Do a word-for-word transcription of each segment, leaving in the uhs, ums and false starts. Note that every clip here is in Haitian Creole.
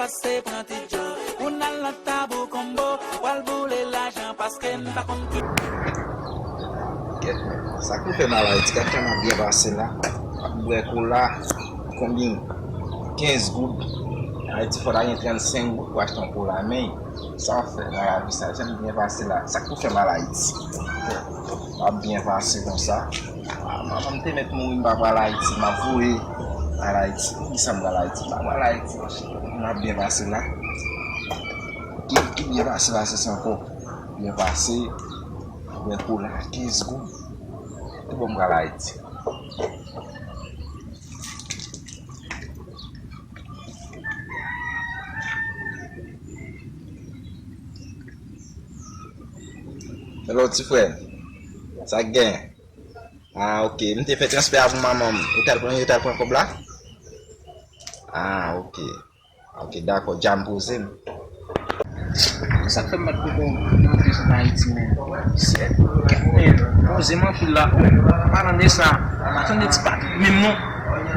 Se pran ti djo, pou n al nan Tabou Konbo, pral boule lajan paske n pa konn ki. Kèt men, sa k pou fè m al Ayiti, gad jan m ap byen pase la. M ap bwè kola, konbyen? Kenz goud. Ayiti fò ta gen trannsenk goud pou achte yon kola, men sa w ap fè nan lavi sa, jan m byen pase la, sa k pou fè m al Ayiti? M ap byen pase konsa. Ah, manman m te mèt mouri, m pa pral Ayiti, m ap voye al Ayiti. Poukisa m pral Ayiti? M pa pral Ayiti, monchè. M ap byen pase la. Ki, ki byen pase la, se sa ankò. Byen pase, bwè kola, kenz goud. Tout bon, m pral Ayiti. Hello, ti frè. Sa k gen? Ah, ok. M te fè transfè a pou manman m. Ou t al pran, ou t al pran kòb la? Ah, ok. Ok, dakò. Dja m poze m. Sa k fè m bat koko nan antre sot Ayiti, men. Men, poze m anpil la. Pa tande sa. Pa tande ti papi menm non.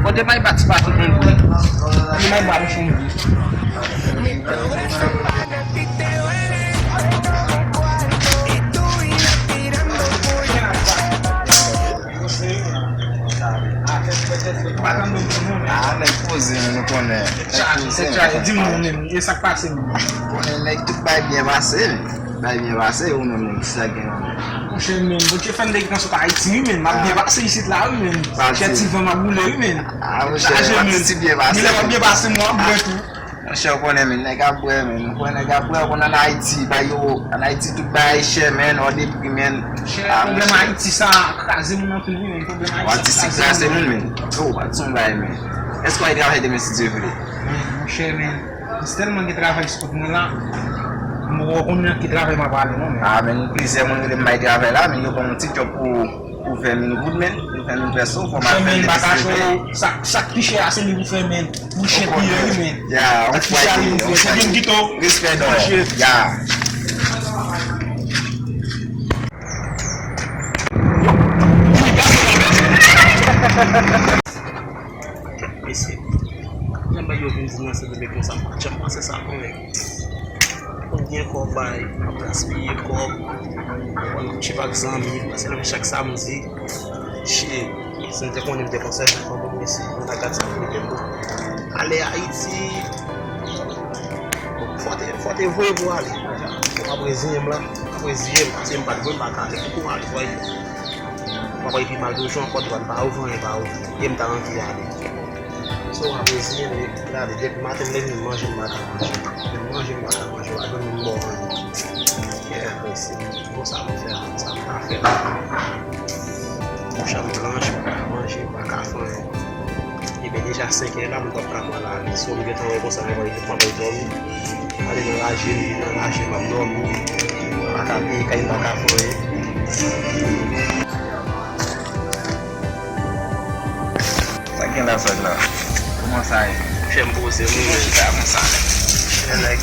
Bon, te bay ba ti papi konn bri. Li may ba bouch konn bri. Ah, nèg poze, men nou konnen. Nèg poze, men sa k pase. Di m non, men, e sa k pase, men. Konnen nèg tout bay byen pase, men. Bay byen pase, ou menm, men, ki sa gen nan men? Monchè, men, Bondye fè m te gentan sot Ayiti, wi, men. M ap byen pase isit la, wi, men. Chè ti van m ap boule, wi, men. Ah, monchè, chaje, men. Ti byen pase. Men lè m ap byen pase, mwen ap bwè tou. Monchè, ou konnen, men, nèg ap bwè, men. Ou konnen nèg ap bwè, ou konnen ann Ayiti, bay yo, ann Ayiti, tout bagay chè, men, hors de prix, men. Chè, ah, pwoblèm monchè. Ayiti, sa kraze moun anpil, wi, men. Pwoblèm Ayiti, sa kraze moun, men. Oh, pa t son bagay, men. Èske w al travay demen, si Dye vle? Men, monchè, men. M tèlman gen travay sou kont mwen la, m poko konn nan ki travay m ap ale non, men. Ah, men plizyè moun rele m bay travay la, men yo ban m yon ti djòb pou, pou ven mil goud, men. Pou ven mil pèso, fò m al fè l depi si Dye vle. Sa, sa k pi chè a, se li pou fè, men. Li chè pi yo, wi, men. Ya, on fwaye, on fwaye. Respè, don. Ya. Mesye, jan bagay yo vin di nan se deme konsa, m pa t janm panse sa, konnen. Konn gen kòb bay, m ap gaspiye kòb. Konn ap chita ak zanmi, pase nan chak samdi. Shit, si m te konnen m te konn sèvi kòb, mesye, mwen ta gad sa pou mwen. Ale Ayiti, fò te, fò te voye pou ale. Fò m ap reziyen m la, m ap reziyen m, paske m pa t vle, m pa ka ale, fò m ale, fò m ale. Papa epi m al toujou ankò, dwàn pa ouvri, anyen pa ouvri. E m ta anvi ale. So, m ap reziyen m, gade, depi maten m leve, m manje m pa ka manje. M manje m pa ka manje, w a jwenn m mò anyen. Yeah, men se bon sa m fè, sa m ka fè la. Bouch an blanch, m pa ka manje, m pa ka fè anyen. Ebyen, deja senkè la, m p ap ka pran lari. So, m gentan wè konsa, m ap dòmi. Ale nan laje m, nan laje m ap dòmi. M pa ka peye kay, m pa ka fè anyen. Sa gen la, sa la? Kòman sa ye? Chè m poze m wi, men. Chita konsa, nèg. Chè nèg,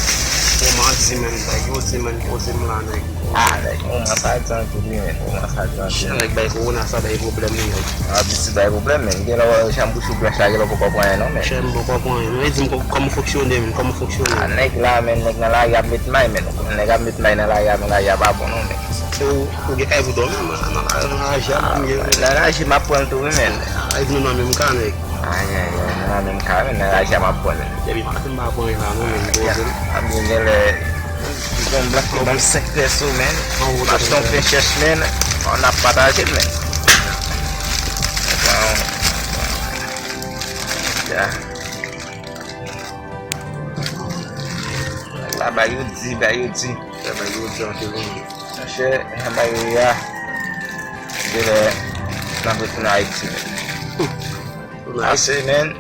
kòman di, men, nèg, yo di, men, poze m la, nèg. Ah, nèg, moman sa tranki wi, men. Moman sa tranki. Chè nèg, bay kowona sa bay pwoblèm wi, nèg. Ah, di si bay pwoblèm, men. Gen lè w wè jan bouch ou blanch la, gen lè w poko pran anyen non, men. Chè m poko pran anyen. Men di m kò-, kòman fonksyone, men, kòman fonksyone. Ah, nèg la, men, nèg nan lari ap met may, men. Nèg ap met may nan lari a, men lari a pa bon non, men. Se ou, ou gen kay pou dòmi, men, nan, nan, nan laji a, ah, men, nan laji m ap pran l tou wi, men. Ay, nou nan menm ka, nèg. Ay, ay, ay, nou nan menm ka, men, nan laji a m ap pran l. Depi maten m pa pran anyen la non, men, poze m. Ah, men, gen lè, yon blan ki ban m senk pèso, men. M achte yon pen chèch, men. N ap pataje l, men. Ya. La, ba yo di, ba yo di. Ya, ba yo di, anpil, wi. Monchè, jan bagay yo ye a, genlè n ap retounen Ayiti, men. Ase, men.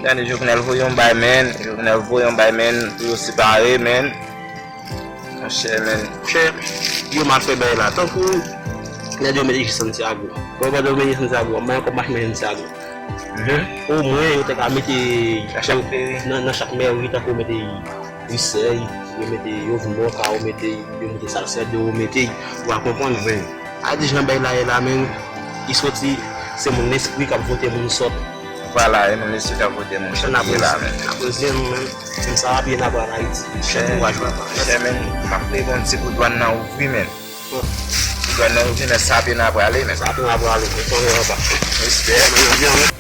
Gade, Jovenel voye yon bay, men. Jovenel voye yon bay, men, pou yo separe, men. Monchè, men. Monchè, yo mal fè bagay la. Tankou lè yo mete Santiago. Bon, lè yo mete Santiago, mwen ankò m ap mete Santiago. Omwen, yo te ka mete nan, nan chak mèri, tankou yo mete Wisèy, yo mete Yovmò, ka yo mete, yo mete Salsèdo, yo mete, ou a konprann, men. A di jan bagay la ye la, men, li soti, se moun lespri k ap vote moun sòt. pa la, e menm lesi ta kote moun sot la, men. N ap reziye nou, men. Menm sa va pye n ap pral Ayiti. Chèf, kouraj, papa. Chèf, men, m ap leve yon ti kou dwàn nan ouvri, men. Dwàn nan ouvri, men sa pye n ap prale, men. Sa pye n ap prale, men. Respè.